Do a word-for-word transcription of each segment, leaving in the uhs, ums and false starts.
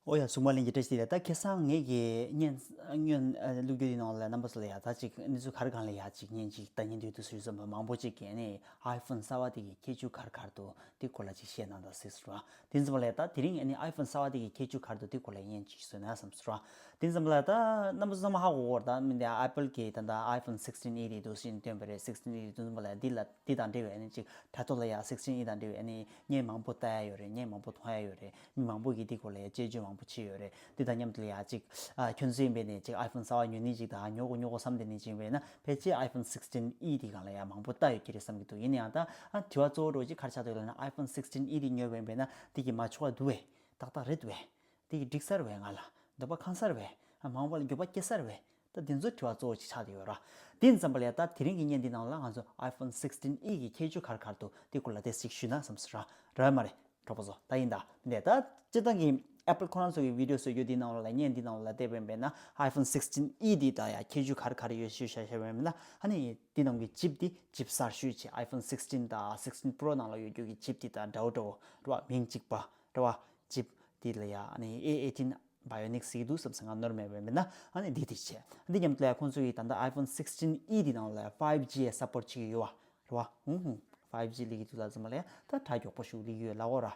ཨོ་ཡ། གཟུགས་མ་ལྷན་རྒྱས་བཀྲ་ཤིས་བདེ་ལེགས། ད་ཁ་སང་ངེད་ཀྱིས་བརྙན་བརྙན་ཨ་བླུག་རྒྱུ་དེ་ནང་ལ་རྣམ་པ་ཚོ་ལ་ཡ་ད་ཅིག་གནས་ཚུལ་ག་རེ་གང་ལ་ཡ་ཅིག་བརྙན་ཅིག་ལྟ་མཁན་དེ་འདུག་ཟེར་ཙམ་པ་མང་པོ་ཅིག་གིས་ནི་ཨའི་ཕོན་གསར་བ་དེ་གི་ཁྱད་ཆོས་ག་རེ་ག་རེ་འདུག་དེ་སྐོར་ལ་ཅིག་བཤད་གནང་དང་ཟེར་ཟེར་བ། དེ་ཙམ་པ་ལ་ཡ་ད་དེ་རིང་ཨ་ནི་ཨའི་ཕོན་གསར་བ་དེ་གི་ཁྱད་ཆོས་ག་རེ་འདུག་དེ་སྐོར་ལ་བརྙན་ཅིག་བཟོས་ན་བསམ་ཟེར་བ། དེ་ཙམ་པ་ལ་ཡ་ད་རྣམ་པ་ཚོ་ཚང་མ་ཧ་གོ་གོ་རེད། ད་མི་འདི་ཨ་པལ་གི་ད་ད་ཨའི་ཕོན་sixteen E དེ་འདུག་སེ་བཏོན་པ་རེད། sixteen E དེ་བཏོན་པ་ལ་ཡ་འདི་ལ་འདི་དང་འབྲེལ་བའི་ཨ་ནི་ཅིག་དྲ་ཐོག་ལ་ཡ་sixteen E དང་འབྲེལ་བའི་ཨ་ནི་བརྙན་མང་པོ་ལྟ་ཡ་ཡོད་རེད། བརྙན་མང་པོ་མཐོང་ཡ་ཡོད་རེད། མི་མང་པོ་གིས་འདི་སྐོར་ལ་ཡ་དཔྱད་བརྗོད་མང་པོ་བྱས་ཡོད་རེད། འདི་དང་མཉམ་དུ་ལ་ཡ་ཅིག་ཨ་ཁྱོད་ཚོ་ཡིན་པས་ནས་ཅིག་ཨའི་ཕོན་གསར་བ་ཉོ་ནི་ཅིག་དང་ཉོ་གོ་ཉོ་གོ་བསམ་བསྡད་ནི་ཅིག་ཡིན་པས་ན་ཕལ་ཆེར་ཨའི་ཕོན་sixteen E དེ་སྒང་ལ་ཡ་མང་པོ་ལྟ་ཡོད་ཀྱི་རེད་བསམ་གྱི་འདུག་ཡིན་ན་ཡང་ད་ཨ་དྲི་བ་གཙོ་བོ་འདྲ་བོ་ཅིག་ག་རེ་ཆགས་འདུག་ལབ་ན་ཨའི་ཕོན་sixteen E དེ་ཉོས་པ་ཡིན་པས་ན་འདི་གི་མ་ཆོག་པ་འདུག་བས། ཏག་ཏག་རེད་འདུག་བས། འདི་གི་འགྲིག་ས་རེད་བས། ང་ལ་འདོད་པ་ཁེངས་ས་རེད་བས། ཨ་མང་པོ་ལ་འགྱོད་པ་སྐྱེ་ས་རེད་བས། ད་འདི་ཚོ་དྲི་བ་གཙོ་བོ་ཅིག་ཆགས་བསྡད་ཡོད་ར། དེ་ཙམ་པ་ལ་ཡ་ད་དེ་རིང་གི་བརྙན་འདི་ནང་ལ་ང་ཚོ་ཨའི་ཕོན་sixteen E གི་ཁྱད་ཆོས་ག་རེ་ག་རེ་འདུག་དེ་སྐོར་ལ་ཏོག་ཙམ་ཞུས་ན་བསམ་སོང་ར། རེད་མ་རེད། གྲོགས་པོ་ཚོ་ད་ཡིན་ད་མི་འདས་ད་སྤྱིར་བཏང་གི་ཨེ་པལ་ཁོ་རང་ཚོ་གི་བི་ཌི་ཡོ་བཟོ་རྒྱུ་འདི་ནང་ལ་བརྙན་འདི་ནང་ལ་བལྟས་པ་ཡིན་པས་ན་ཨའི་ཕོན་sixteen E འདི་ད་ཡ་ཁྱད་ཆོས་ག་རེ་ག་རེ་ཡོད་ཞུས་བཞག་བཞག་པ་ཡིན་ན་ཨ་ནི་འདི་ནང་གི་ཅིབ་འདི་ཅིབ་གསར་ཤོས་ཆེ་ཨའི་ཕོན་sixteen དང་sixteen Pro ནང་ལ་ཡོད་རྒྱུ་གི་ཅིབ་འདི་དང་འདྲ་བོ་འདྲ་བོ་རེད་བ། མིང་གཅིག་པ་རེད་བ། ཅིབ་འདི་ལ་ཡ་ཨ་ནི་A eighteen Bionic ཟེར་གྱི་འདུག་བསམ་སོང་ང་ནོར་མེད་པ་ཡིན་པས་ན་ཨ་ནི་འདི་དེ་བྱས། འདི་མཉམ་དུ་ལ་ཡ་ཁོང་ཚོ་གི་ད་ལྟ་ཨའི་ཕོན་sixteen E འདི་ནང་ལ་ཡ་five G ཡ་སབ་པོར་བྱེད་ཀྱི་ཡོད་བ། རེད་བ། ཧུང་ཧུང་། five G ལབ་ཀྱི་འདུག་ལབ་ཙམ་པ་ལ་ཡ་ད་དྲ་མགྱོགས་པོ་ཞིག་སླེབས་ཀྱི་ཡོད་ལབ་ཀྱི་ཡོད་ར།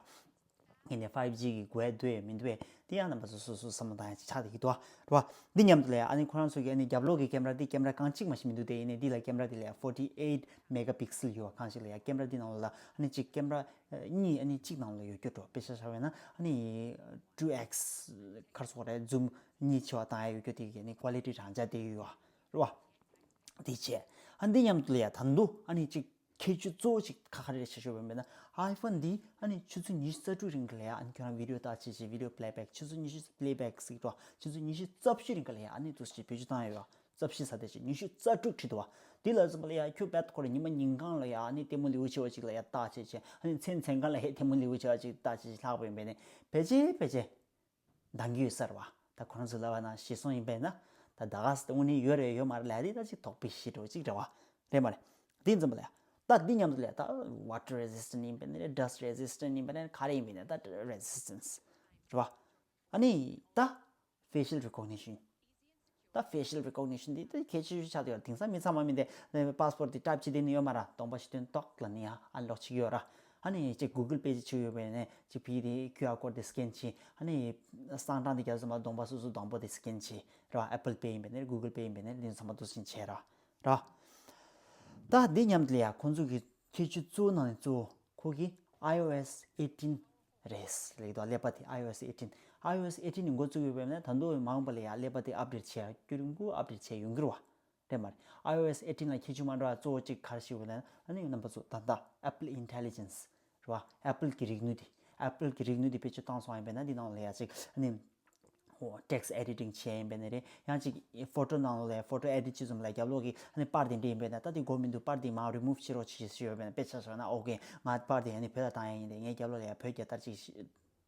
ཡིན་ནའི་five G གི་དགོས་འདུག་མི་འདུག་དེ་ཡང་རྣམ་པ་ཚོ་སོ་སོ་བསམ་བློ་བཏང་ཡ་ཆགས་བསྡད་ཀྱི་འདུག་བ། རེད་བ། འདི་མཉམ་དུ་ལ་ཡ་ཨ་ནི་ཁོ་རང་ཚོ་གི་ཨ་ནི་རྒྱབ་ལོགས་ཀྱི་ཀེམ་ར་འདི་ཀེམ་ར་རྐང་གཅིག་མ་ཞིག་མི་འདུག་དེ་ཡིན་ནའི་འདི་ལ་ཀེམ་ར་འདི་ལ་ཡ་forty eight megapixel ཡོད་བ། གང་ཞིག་ལ་ཡ་ཀེམ་ར་འདི་ནང་ལ་ཨ་ནི་གཅིག་ཀེམ་ར་གཉིས་ཨ་ནི་གཅིག་ནང་ལ་ཡོད་རྒྱུ་འགྲོ། དཔེ་ཆ་བཞག་པ་ཡིན་ན་ཨ་ནི་two X ག་རེ་ཟེར་དགོས་རེད། zoom གཉིས་ཆེ་བ་བཏང་ཡ་ཡོད་རྒྱུ་དེ་གི་ཨ་ནི་quality རང་འཇགས་དེ་ཡོད་བ། རེད་བ། དེ་བྱས། ཨ་འདི་མཉམ་དུ་ལ་ཡ་ད་དུང་ཨ་ནི་གཅིག་ཁྱད་ཆོས་གཙོ་བོ་གཅིག་ཁ་ཁ་རེ་རེ་ཆ་ཤོས་བབ་མེད་ན་ཨའི་ཕོན་འདི་ཨ་ནི་ཆུ་ཚོད་ཉི་ཤུ་རྩ་དྲུག་རིང་གི་ལ་ཡ་ཨ་ནི་ཁྱོད་རང་བི་ཌི་ཡོ་ལྟ་བྱེད་བྱེད་བི་ཌི་ཡོ་པི་ལེ་བེག་ཆུ་ཚོད་ཉི་ཤུ་པི་ལེ་བེག་ཟེར་གྱི་འདུག་ཆུ་ཚོད་ཉི་ཤུ་རྩ་བཞི་རིང་གི་ལ་ཡ་ཨ་ནི་འདུག་སེ་བེད་སྤྱོད་བཏང་ཡ་ཡོད། རྩ་བཞི་ས་དེ་ཆུ་ཚོད་ཉི་ཤུ་རྩ་དྲུག་བྲིས་འདུག་བ། འདི་ལ་ཙམ་པ་ལ་ཡ་ཁྱོད་བེད་ཁོ་ར་ཉི་མ་ཉིན་གང་ལ་ཡ་ཨ་ནི་ལྟད་མོ་ལེའུ་ཆེ་བ་ཅིག་ལ་ཡ་ལྟ་བྱེད་བྱེད་ཨ་ནི་མཚན་མཚན་གང་ལ་ཧེ་ལྟད་མོ་ལེའུ་ཆེ་བ་ཅིག་ལྟ་བྱེད་བྱེད་ལྷག་པ་ཡིན་པས་ནི་ཕལ་ཆེར་ཕལ་ཆེར། འདང་གི་ཡོད་ས་རེད་བ། ད་ཁོ་རང་ཚོ་ལབ་པ་ན་ཤེས་སོང་ཡིན་པས་ན། ད་ད་ག་ས་དངོས་གནས་ཡོད་རེད་ཡོད་མ་རེད་ལབ་དེ་ད་ཅིག་དོགས་པའི་གཞི་འདྲ་བོ་ཅིག་རེད་བ། རེད་མ་རེད། དེ་ཙམ་པ་ལ་ཡ། ད་འདི་མཉམ་དུ་ལ་ཡ་ད་water resistant ཡིན་པས་ན་རེད། dust resistant ཡིན་པས་ན་རེད། ག་རེ་ཡིན་པས་ན་ད་resistance རེད་བ། ཨ་ནི་ད་facial recognition ད་facial recognition འདི་ད་གལ་ཆེ་ཤོས་ཆགས་བསྡད་ཡོད། དེང་སང་མི་ཚང་མ་མི་འདི་པཱ་སི་པོར་ཊི་འདི་ཊའིབ་བྱེད་བསྡད་ནི་ཡོད་མ་རེད། གདོང་པ་ཞིག་སྟོན་ཏོག་ལབ་ནི་ཡང་ཨ་ལོག་ཅིག་ཡོད་ར། ཨ་ནི་ཅིག་Google Pay ཅིག་ཡོད་པས་ནས་ཅིག་ཕྱིས་དེ་QR code དེ་scan བྱེད། ཨ་ནི་གསང་གྲངས་དེ་རྒྱབ་ཙམ་པ་གདོང་པ་སོ་སོ་གདོང་པ་དེ་scan བྱེད་ར། Apple Pay ཡིན་པས་ནས་Google Pay ཡིན་པས་ནས་དེ་ཚང་མ་འདུག་སེ་བྱེད་ར། ར། ད་འདི་མཉམ་དུ་ལ་ཡ་ཁོང་ཚོ་གི་ཁྱད་ཆོས་གཙོ་བོ་ནང་ནས་གཙོ་བོ་ཁོ་གི་iOS eighteen རེད། ལེགས་འདུག་ཀླད་པ་དེ་iOS eighteen iOS eighteen ནས་འགོ་བཙུགས་ཡོད་པས་ན་ད་དུང་མ་འོངས་པ་ལ་ཡ་ཀླད་པ་དེ་update བྱེད་ཡ་རྒྱུན་རིང་པོ་update བྱས་ཡོང་གི་རེད་བ། རེད་མ་རེད། iOS eighteen ལ་ཁྱད་ཆོས་མ་འདྲ་བ་གཙོ་བོ་གཅིག་ག་རེ་ཞིག་ཡོད་ལབ་ན་ཨ་ནི་རྣམ་པ་ཚོ་ད་ལྟ་Apple Intelligence རེད་བ། Apple གི་རིག་ནུས་དེ། Apple གི་རིག་ནུས་དེ་བེད་སྤྱོད་བཏང་སོང་ཡིན་པས་ན་འདི་ནང་ལ་ཡ་གཅིག་ཨ་ནི་ཨོ་text editing བྱས་ཡིན་པས་ན་རེད། ཡང་གཅིག་photo ནང་ལ་photo edit བྱེད་ཙམ་ལ་རྒྱབ་ལོགས་ཀྱི་ཨ་ནི་པར་དེ་འདྲ་ཡིན་པས་ན་ད་དེ་དགོས་མི་འདུག་པར་དེ་མར་remove བྱེད་རོགས་བྱེད་ཞུས་ཡོད་པས་ན། དཔེ་ཆ་བཞག་ན་ཨོ་ཀེ་ང་པར་དེ་ཨ་ནི་བོད་ལ་བཏང་ཡ་ཡིན་ཏེ་ངས་རྒྱབ་ལོགས་ལ་ཡ་བོད་རྒྱལ་དར་གཅིག་ཤི་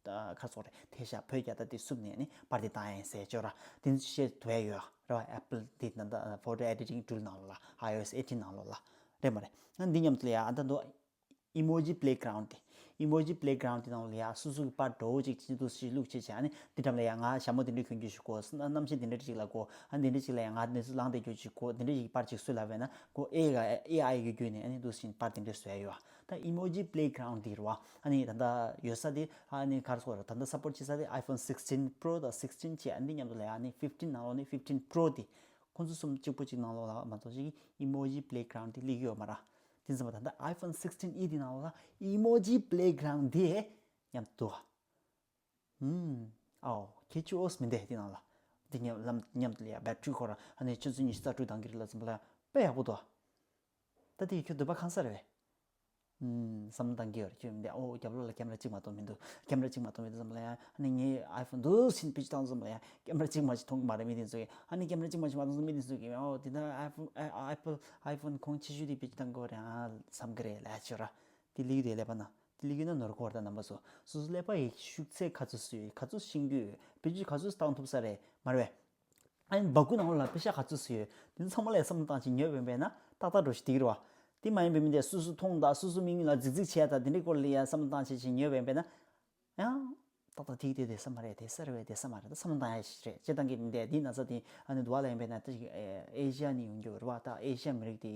ད་ཁ་སོགས་རེད། དེ་ཤ་བོད་རྒྱལ་དར་དེ་བསུབ་ནས་ནི་པར་དེ་བཏང་ཡ་ཡིན་ཟེར་ཅོ་ར། དེ་ཚོ་བཤད་ཐུབ་ཡ་ཡོད་ར། Apple དེ་ད་ལྟ་photo editing tool ནང་ལོགས་ལ་iOS eighteen ནང་ལོགས་ལ་རེད་མ་རེད། ཨ་འདི་མཉམ་དུ་ལ་ཡ་ཨ་ད་དོ་emoji playground དེ། emoji playground དེ་ནང་ལ་ཡ་སོ་སོ་གི་པར་འདྲ་བོ་ཅིག་ཅི་འདུག་ཅིག་བླུགས་བྱས་བྱས་ཨ་ནི་འདི་འགྲམ་ལ་ཡ་ང་ཞྭ་མོ་དེ་འདྲ་གྱོན་རྒྱུ་ཞིག་དགོས། གནམ་གཤིས་དེ་འདྲ་ཅིག་ལ་དགོས། ཨ་འདི་འདྲ་ཅིག་ལ་ཡ་ང་གནས་ཚུལ་ལངས་བསྡད་རྒྱུ་ཅིག་དགོས། འདི་འདྲ་ཅིག་པར་ཅིག་བཟོས་ལབ་པས་ན་ཁོ་AI ག་AI གི་བརྒྱུད་ནས་ཨ་ནི་འདུག་ཅིག་པར་དེ་འདྲ་བཟོས་ཡ་ཡོད། ད་emoji playground དེ་རེད་བ། ཨ་ནི་ད་ལྟ་ཡོད་ས་དེ་ཨ་ནི་ག་རེ་ཟེར་དགོས་རེད། ད་ལྟ་support བྱེད་ས་དེ་iPhone sixteen Pro དང་sixteen བྱས། ཨ་འདི་མཉམ་དུ་ལ་ཡ་ཨ་ནི་fifteen ནང་ལོགས་ནས་fifteen Pro དེ། ཁོང་ཚོ་གསུམ་གཅིག་པོ་གཅིག་ནང་ལོགས་ལ་མ་གཏོགས་ཅིག་emoji playground དེ་སླེབས་ཡོད་མ་རེད། དེ་ཙམ་པ་ད་ལྟ་iPhone sixteen E དེ་ནང་ལོགས་ལ་emoji playground དེ་མཉམ་དུ་འདུག་ག་ཨུམ། ཨའོ། ཁྱད་ཆོས་ཨོས་མི་འདུག་དེ་ནང་ལ། དེ་མཉམ་ལམ་མཉམ་དུ་ལ་ཡ་battery ཁོ་རང་ཨ་ནི་ཆུ་ཚོད་ཉི་ཤུ་རྩ་དྲུག་འདང་གི་རེད་ལབ་ཙམ་ལ་དཔེ་ཡག་པོ་འདུག་ད་དེ་ཁྱོད་འདོད་པ་ཁེངས་ས་རེད་པས། ཨུམ། བསམ་བློ་གཏང་གི་ཡོད་རེད། ཁྱོད་མི་འདུག་ཨོ་རྒྱབ་ལོགས་ལ་ཀེམ་ར་གཅིག་མ་གཏོགས་མི་འདུག་ཀེམ་ར་གཅིག་མ་གཏོགས་མི་འདུག་ཙམ་ལ་ཡ་ཨ་ནི་ངའི་iPhone འདུག་སེ་བེད་སྤྱོད་བཏང་ཙམ་ལ་ཡ་ཀེམ་ར་གཅིག་མ་གཏོགས་མཐོང་གི་མ་རེད། མི་དེ་ཚོ་གིས་ཨ་ནི་ཀེམ་ར་གཅིག་མ་གཏོགས་མཐོང་ཙམ་མི་དེ་ཚོ་གིས་ཨོ་དེ་ད་iPhone iPhone གོང་ཆེ་ཤོས་དེ་བེད་སྤྱོད་བཏང་གི་ཡོད་རེད་ཨ་བསམ་གི་རེད་ལབ་ཡ་ཅིག་ཡོད་ར། དེ་ལི་ཡུལ་དེ་ཀླད་པ་ན། དེ་ལི་ཡུལ་ན་ནོར་གོ་བར་ད་རྣམ་པ་ཚོ། སོ་སོ་ཀླད་པ་ཡི་ཤུགས་ཚད་ག་ཚོད་སུ་ཡོད། ག་ཚོད་ཤེས་རྒྱུ་ཡོད། བེད་སྤྱོད་ག་ཚོད་བཏང་ཐུབ་ས་རེད་མ་རེད་པས། ཨ་ནི་སྦ་ཁུག་ནང་ལ་པེ་ཤག་ག་ཚོད་སུ་ཡོད། དེ་ཚང་མ་ལ་བསམ་བློ་བཏང་བྱས་ཉོས་པ་ཡིན་པས་ན་ཏག་ཏག་འགྲོ་ཞིག་འགྲིག་གི་རེད་པ། དེ་མ་ཡིན་པའི་མི་དེ་སོ་སོ་མཐོང་དང་སོ་སོ་མིག་ལ་རྫིག་རྫིག་བྱས་དང་དེ་འདྲའི་སྐོར་ལ་ཡ་བསམ་བློ་བཏང་བྱས་བྱས་ཉོས་པ་ཡིན་པས་ན། ཡང་ ཏག་ཏག་ཐིག་དེ་བསྡད་ས་མ་རེད། བསྡད་ས་རེད་པས། བསྡད་ས་མ་རེད། ད་བསམ་བློ་བཏང་ཡ་ཞིག་རེད། སྤྱིར་བཏང་གི་མི་འདས་འདི་ན་ཚ་དེ་ཨ་ནི་འདུག་བ་ལ་ཡིན་པས་ན། ད་ཅིག་ཨེ་ཤི་ཡ་ནས་ཡོང་རྒྱུ་རེད་བ། ད་ཨེ་ཤི་ཡ་མི་རིགས་དེ་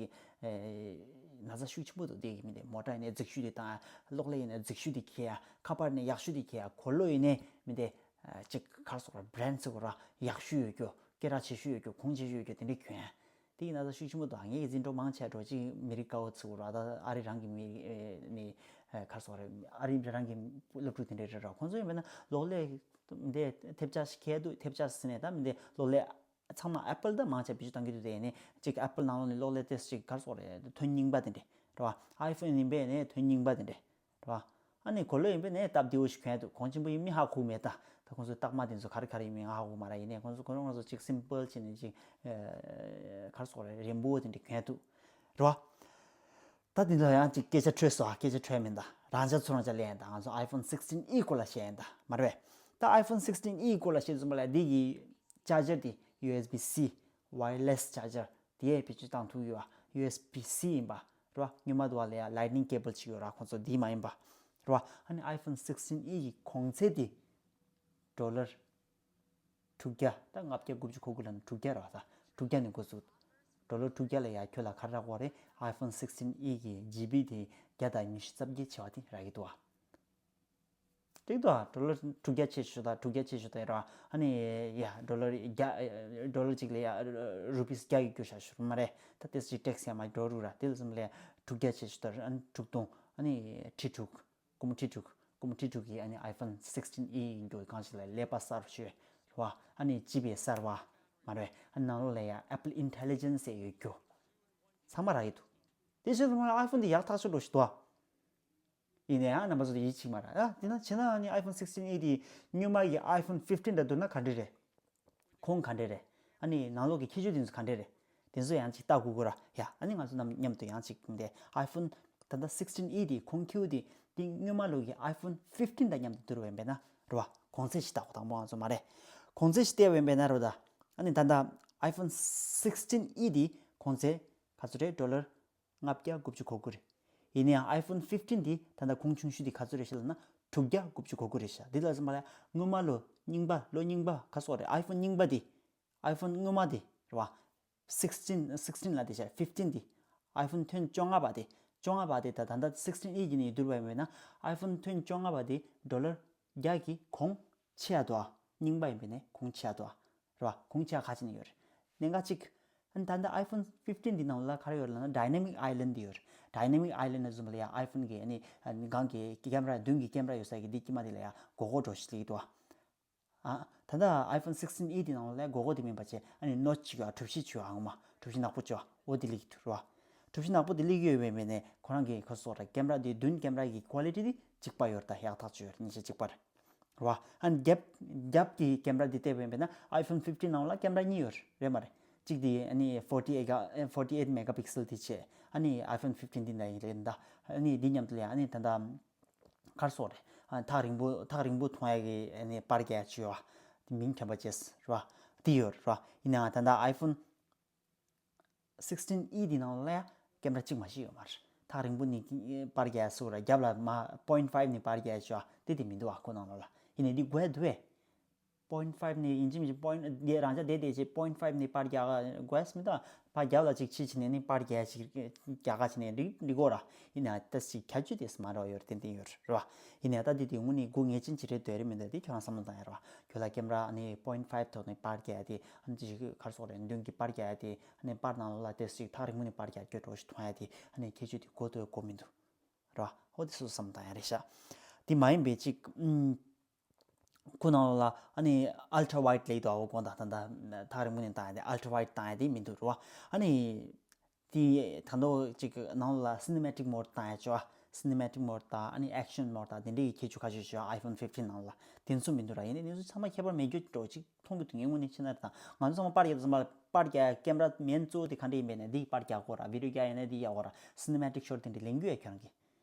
ན་ཚ་ཤུགས་ཆེན་པོ་འདུག་དེ་གི་མི་འདས་མོ་ཊ་ཡིན་ནའི་རྫིག་ཤོས་དེ་བཏང་ཡ། གློག་ཀླད་ཡིན་ནའི་རྫིག་ཤོས་དེ་འཁྱེར་ཡ། ཁ་པར་ནས་ཡག་ཤོས་དེ་འཁྱེར་ཡ། གོས་ལོག་ཡིན་ནའི་མི་འདས་ཅིག་ག་རེ་ཟེར་དགོས་རེད། བྷི་རེན་ཌི་ཟེར་དགོས་རེད། ཡག་ཤོས་ཡོད་རྒྱུ། སྐད་གྲགས་ཆེ་ཤོས་ཡོད་རྒྱུ། གོང་ཆེ་ཤོས་ཡོད་རྒྱུ་དེ་འདྲ་གྱོན་ཡ། དེ་ཡི་ན་ཚ་ཤུགས་ཆེན་པོ་འདུག་ངེད་ཀྱི་འཛིན་གྲོགས་མང་ཆེ་འགྲོ་ཅིག་མི་རིགས་དཀར་པོ་ཚོ་ར། ད་ཨ་རི་རང་གི་མི་ནི་ག་རེ་ཟེར་དགོས་རེད། ཨ་རི་རང་གི་སློབ་ཕྲུག་དེ་འདྲ་རེད་ར། ཁོང་ཚོ་ཡིན་པས་ན་གློག་ཀླད་འདི་ཐེབས་ཆག་ཞིག་ཁེལ་འདུག་ཐེབས་ཆག་ཟེར་ནས་ད་མི་འདི་གློག་ཀླད་ཚང་མ་ཨེ་པལ་ད་མང་ཆེ་བེད་སྤྱོད་གཏོང་གི་འདུག་དེ་ནི་ཅིག་ཨེ་པལ་ནང་ལོགས་ནས་གློག་ཀླད་དེ་ཅིག་ག་རེ་ཟེར་དགོས་རེད། ཐོན་རྙིང་པ་དེ་འདྲ་རེད་བ། ཨའི་ཕོན་ཡིན་པས་ནི་ཐོན་རྙིང་པ་དེ་འདྲ་རེད་བ། ཨ་ནི་གོས་ལོག་ཡིན་པས་ནས་སྟབས་བདེ་བོ་ཞིག་གྱོན་འདུག་གོང་ཆེན་པོ་ཡིན་མིན་ཧ་གོ་མེད། ད་ད་ཁོང་ཚོའི་རྟགས་མ་དེ་ཚོ་ག་རེ་ག་རེ་ཡིན་མིན་ང་ཧ་གོ་མ་རེད། ཡིན་ནའི་ཁོང་ཚོ་ཁོ་རང་ཁོང་ཚོ་ཅིག་སིམ་པལ་བྱས་ནས་ཅིག་ཨེ་ག་རེ་ཟེར་དགོས་རེད། རན་པོ་དེ་འདྲ་གྱོན་འདུག་རེད་བ། ད་འདི་ལ་ཡང་ཅིག་སྐད་ཆ་འཕྲོས་སོང་། སྐད་ཆ་འཕྲོས་མིན། ད་རང་ཅག་ཚོ་རང་ཅག་ལབ་ཡིན། ད་ང་ཚོ་ཨའི་ཕོན་སིགས་ཊིན་ཨི་སྐོར་ལ་བཤད་ཡིན། ད་མ་རེད་པས། ད་ཨའི་ཕོན་སིགས་ཊིན་ཨི་སྐོར་ལ་བཤད་ཙམ་པ་ལ་འདི་གི་ཅར་ཇར་དེ་ཡུ་ཨེས་བི་སི་ཝ་ཡར་ལེ་སི་ཅར་ཇར་དེ་ཡས་བེད་སྤྱོད་བཏང་ཐུབ་ཡོད་བ། ཡུ་ཨེས་བི་སི་ཡིན་པ་རེད་བ། སྔོན་མ་དུ་བ་ལ་ཡ་ལའིཊ་ནིང་ཀེ་བལ་ཅིག་ཡོད་ར། ཁོང་ཚོ་འདི་མ་ཡིན་པ་རེད་བ། ཨ་ནི་ཨའི་ཕོན་སིགས་ཊིན་ཨི་གི་གོང་ཚད་དེ་ཌོ་ལར་དྲུག་བརྒྱ། ད་ལྔ་བརྒྱ་དགུ་བཅུ་གོ་དགུ་ལབ་ན་དྲུག་བརྒྱ་རེད་བ། ད་དྲུག་བརྒྱ་ནས་འགོ་བཙུགས། ཌོ་ལར་དྲུག་བརྒྱ་ལ་ཡ་ཁྱོད་ལ་ག་རེ་རག་གི་རེད། ཨའི་ཕོན་སིགས་ཊིན་ཨི་གི་ཇི་བི་དེ་བརྒྱ་དང་ཉི་ཤུ་རྩ་བརྒྱད་བྱས་པ་དེ་རག་གི་འདུག་བ། འགྲིག་འདུག་ཨ། ཌོ་ལར་དྲུག་བརྒྱ་བྱས་ཞུ་ད། དྲུག་བརྒྱ་བྱས་ཞུ་ད་ར། ཨ་ནི་ཡ་ཌོ་ལར་བརྒྱ། ཌོ་ལར་གཅིག་ལ་ཡ་རུ་པིས་བརྒྱ་ཡི་རྒྱུ་བཞག་ཞུ་མ་རེད། ད་དེ་ཅིག་ཊེག་སི་ཡ་མ་འགྲོ་རུ་ར། དེ་ལ་ཙམ་ལ་ཡ་དྲུག་བརྒྱ་བྱས་ཞུ་ད། ཨ་ནི་དྲུག་སྟོང་། ཨ་ནི་ཁྲི་དྲུག་སྒོར་མོ་ཁྲི་དྲུག་སྒོར་མོ་ཁྲི་དྲུག་གི་ཨ་ནི་ཨའི་ཕོན་སིགས་ཊིན་ཨི་ཡི་རྒྱུ་གང་ཞིག་ལ་ཀླད་པ་གསར་བ་ཞུ་ར། ཨ་ནི་ཇི་བི་གསར་བ་མ་རེད། ཨ་ནི་ནང་ལོགས་ལ་ཡ་ཨེ་པལ་ཨིན་ཊེ་ལི་ཇེན་སི་ཡོད་རྒྱུ་ཚང་མ་རག་གི་འདུག་དེ་བཞིན་དུ་ཨའི་ཕོན་དེ་ཡག་ཐག་ཆོད་འགྲོ་ཞིག་འདུག་ཨ། ཡིན་ནའང་རྣམ་པ་ཚོ་དེ་ཡིད་ཆེས་མ་རེད་ཨ། དེ་ན་བྱས་ན་ཨ་ནི་ཨའི་ཕོན་སིགས་ཊིན་ཨི་དེ་སྔོན་མ་གི་ཨའི་ཕོན་ཕིབ་ཊིན་དང་བསྡུར་ན་ག་འདྲ་རེད། གོང་ག་འདྲ་རེད། ཨ་ནི་ནང་ལོགས་ཀྱི་ཁྱད་ཆོས་དེ་ཚོ་ག་འདྲ་རེད། དེ་ཚོ་ཡང་ཅིག་ལྟ་དགོས་ཀྱི་ར། ཡ་ཨ་ནི་ང་ཚོ་རྣམས་མཉམ་དུ་ཡང་ཅིག་འདི་ཨའི་ཕོན་ད་ལྟ་སིགས་ཊིན་ཨི་དེ་གོང་ཁེ་པོ་དེ་དེ་སྔོན་མ་ལོགས་ཀྱི་ཨའི་ཕོན་ཕིབ་ཊིན་དང་མཉམ་དུ་བསྡུར་བ་ཡིན་པས་ན་རེད་བ། གོང་ཚད་ཞིག་ལྟ་དགོས། དང་པོ་ང་ཚོ་མ་རེད། གོང་ཚད་ཞིག་བལྟས་པ་ཡིན་པས་ན་རེད་བ། ད་ཨ་ནི་ད་ལྟ་ཨའི་ཕོན་སིགས་ཊིན་ཨི་དེ་གོང་ཚད་ག་ཚོད་རེད། ཌོ་ལར་ལྔ་བརྒྱ་དགུ་བཅུ་གོ་དགུ་རེད། ཡིན་ནའང་ཨའི་ཕོན་ཕིབ་ཊིན་འདི་ད་ལྟ་གོང་ཆུང་ཤོས་འདི་ག་ཚོད་རེད་ཤག་ལབ་ན་དྲུག་བརྒྱ་དགུ་བཅུ་གོ་དགུ་རེད་ཤག་འདི་ལ་ཙམ་པ་ལ་སྔོན་མ་ལོ་རྙིང་པ་ལོ་རྙིང་པ་ག་སོགས་རེད། ཨའི་ཕོན་རྙིང་པ་འདི་ཨའི་ཕོན་སྔོན་མ་འདི་རེད་བ། སིགས་ཊིན་སིགས་ཊིན་ལ་དེ་ཤག་ཕིབ་ཊིན་འདི་ཨའི་ཕོན་ཐོན་བཅོ་ལྔ་པ་དེ་བཅོ་ལྔ་པ་དེ་ད་ད་ལྟ་སིགས་ཊིན་ཨི་གི་ནས་བསྡུར་བ་ཡིན་པས་ན་ཨའི་ཕོན་ཐོན་བཅོ་ལྔ་པ་དེ་ཌོ་ལར་བརྒྱ་གི་གོང་ཆེ་ཡ་འདུག་ཨ། རྙིང་པ་ཡིན་པས་ནས་གོང་ཆེ་ཡ་འདུག་ཨ། རེད་བ། གོང་ཆེ་བ་ག་ཅི་ནས་ཡོད་རེད། གནད་འགག་གཅིག་ཨ་ནི་ད་ལྟ་ཨའི་ཕོན་ཕིབ་ཊིན་འདི་ནང་ལ་ག་རེ་ཡོད་རེད་ལབ་ན་ཌའི་ནེ་མིག་ཨའི་ལེན་འདི་ཡོད་རེད། ཌའི་ནེ་མིག་ཨའི་ལེན་ནི་བཟུང་བ་ལ་ཡ་ཨའི་ཕོན་གི་ཨ་ནི་ཨ་ནི་སྒང་གི་ཀེམ་ར་མདུན་གི་ཀེམ་ར་ཡོད་ས་གི་འདི་དཀྱིལ་མ་འདི་ལ་ཡ་སྒོར་སྒོར་འགྲོ་ཞིག་སླེབས་ཀྱི་འདུག་བ། ཨ་ད་ལྟ་ཨའི་ཕོན་སིགས་ཊིན་ཨི་འདི་ནང་ལ་སྒོར་སྒོར་འདི་མིན་པ་བྱས་ཨ་ནི་ནོ་ཆི་ཅིག་ཡོད་ཨ། གྲུ་བཞི་ཅིག་ཡོད་ཨ། ངོ་མ་གྲུ་བཞི་ནག་པོ་ཅིག་ཡོད་ཨ། འོ་འདི་སླེབས་ཀྱི་འདུག་རེད་བ། གྲུ་བཞི་ནག་པོ་འདི་སླེབས་ཀྱི་ཡོད་པའི་མིན་ནས་ཁོ་རང་གི་ཁོ་སོགས་ར་ཀེམ་ར་འདི་མདུན་ཀེམ་ར་གི་ཀོ་ལི་ཊི་འདི་གཅིག་པ་ཡོད་རེད། ད་ཡག་ཐག་ཆོད་ཡོད་རེད། གཉིས་ཆ་གཅིག་པ་རེད། རེད་བ། ཨ་ནི་རྒྱབ་རྒྱབ་ཀྱི་ཀེམ་ར་འདི་བལྟས་པ་ཡིན་པས་ན་ཨའི་ཕོན་ཕིབ་ཊིན་ནང་ལ་ཀེམ་ར་གཉིས་ཡོད་རེད་མ་རེད། གཅིག་འདི་ཨ་ནི་ཕོར་ཊི་ཨེ་ཊི་ཕོར་ཊི་ཨེ་ཊི་མེ་གྷ་པིག་སེལ་དེ་བྱས། ཨ་ནི་ཨའི་ཕོན་ཕིབ་ཊིན་འདི་འདྲ་ཡིན་རེད་ད། ཨ་ནི་འདི་མཉམ་དུ་ལ་ཨ་ནི་ད་ལྟ་ག་རེ་ཟེར་དགོས་རེད། ཨ་ཐག་རིང་པོ་ཐག་རིང་པོ་མཐོང་ཡ་གི་ཨ་ནི་པར་རྒྱག་ཡ་ཅིག་ཡོད་བ། མིང་ཐོན་པ་བྱས་རེད་བ། འདི་ཡོད་རེད་བ། ཡིན་ནའང་ད་ལྟ་ཨའི་ཕོན་སིགས་ཊིན་ཨི་འདི་ནང་ལ་ཡ་ཀེམ་ར་གཅིག་མ་ཞིག་ཡོད་མ་རེད། ཐག་རིང་པོ་ནས་པར་རྒྱག་ཡ་སུ་ར་རྒྱབ་ལ་མ་པོ་ཡིན་ཊི་ཕའིབ་ནས་པར་རྒྱག་ཡ་ཅིག་ཡོད་བ། དེ་དེ་མི་འདུག་བ། ཁོ་ནང་ལོགས་ལ། ཡིན་ནའི་འདི་དགོས་འདུག་བས། པོ་ཡིན་ཊི་ཕའིབ་ནས་ཡིན་གཅིག་མིན་གཅིག་པོ་ཡིན་ཊི་འདི་རང་ཅག་བསྡད་བསྡད་བྱས་པོ་ཡིན་ཊི་ཕའིབ་ནས་པར་རྒྱག་དགོས་མི་འདུག་བ། ཕར་རྒྱབ་ལ་ཅིག་ཕྱིས་བྱས་ནས་ནི་པར་རྒྱག་ཅིག་རྒྱག་ག་བྱས་ནས་འགྲིག་འགྲིག་གོ་ར། ཡིན་ནའང་ད་ཅིག་ཁྱད་ཆོས་དེ་མ་འདྲ་བ་ཡོད་རེད། ཏན་ཏན་ཡོད་རེད་བ། ཡིན་ནའང་ད་འདི་དེ་དངོས་གནས་དགོས་ངེས་ཅན་ཅིག་རེད་འདོད་རེད་མི་འདོད་དེ་ཁྱོད་རང་བསམ་བློ་བཏང་ཡ་རེད་བ། ཁྱོད་ལ་ཀེམ་ར་ནི་པོ་ཡིན་ཊི་ཕའིབ་ཐོག་ནས་པར་རྒྱག་ཡ་དེ་ཨ་ནི་ཅིག་ག་རེ་ཟེར་དགོས་རེད། མདུན་གྱི་པར་རྒྱག་ཡ་དེ་ཨ་ནི་པར་ནང་ལོགས་ལ་དེ་ཅིག་ཐག་རིང་པོ་ནས་པར་རྒྱག་སྐྱོ་འགྲོ་ཞིག་མཐོང་ཡ་དེ་ཨ་ནི་ཁྱད་ཆོས་དེ་དགོས་འདུག་དགོས་མི་འདུག་རེད་བ། ཧོ་དེ་སོ་སོ་བསམ་བློ་བཏང་ཡ་རེད་ཤག་དེ་མ་ཡིན་པའི་ཅིག་ཨུམ། ཁོ་ནང་ལ་ཨ་ནི་ཨལ་ཊ་ཝའིཌ་ལེགས་འདུག་ཨ། འོ་དགོངས་དག་ད་ལྟ་ཐག་རིང་པོ་ནས་བཏང་ཡ་དེ་ཨལ་ཊ་ཝའིཌ་བཏང་ཡ་དེ་མི་འདུག་རེད་བ། ཨ་ནི་དེ་ད་དུང་ཅིག་ནང་ལ་སི་ནི་མེ་ཊིག་མོཌ་བཏང་ཡ་ཅིག་ཡོད་ཨ། སི་ནི་མེ་ཊིག་མོཌ་དང་ཨ་ནི་ཨེག་ཤན་མོཌ་དང་དེ་འདྲའི་ཁྱད་ཆོས་ཁ་ཤས་ཤིག་ཡོད་ཨ། ཨའི་ཕོན་ཕིབ་ཊིན་ནང་ལ་དེ་ཚོ་མི་འདུག་ར། ཡིན་ནའི་དེ་ཚོ་ཚང་མ་ཁྱད་པར་མེད་རྒྱུ་འདྲ་ཅིག་མཐོང་གི་འདུག་ངས་དངོས་གནས་བྱས་ན་རེད། ད་ང་ཚོ་ཚང་མ་པར་རྒྱག་ཙམ་པ་པར་རྒྱག་ཀེམ་ར་མེན་གཙོ་བོ་དེ་ག་འདྲ་ཡིན་པས་ན་འདི་པར་རྒྱག་དགོས་ར། བི་ཌིའོ་རྒྱག་ཡིན་ན་འདི་རྒྱག་དགོས་ར། སི་ནི་མེ་ཊིག་ཤོཊ་དེ་འདྲ་ལེན་རྒྱུ་ཡ་ཁྱོད་རང་གིས།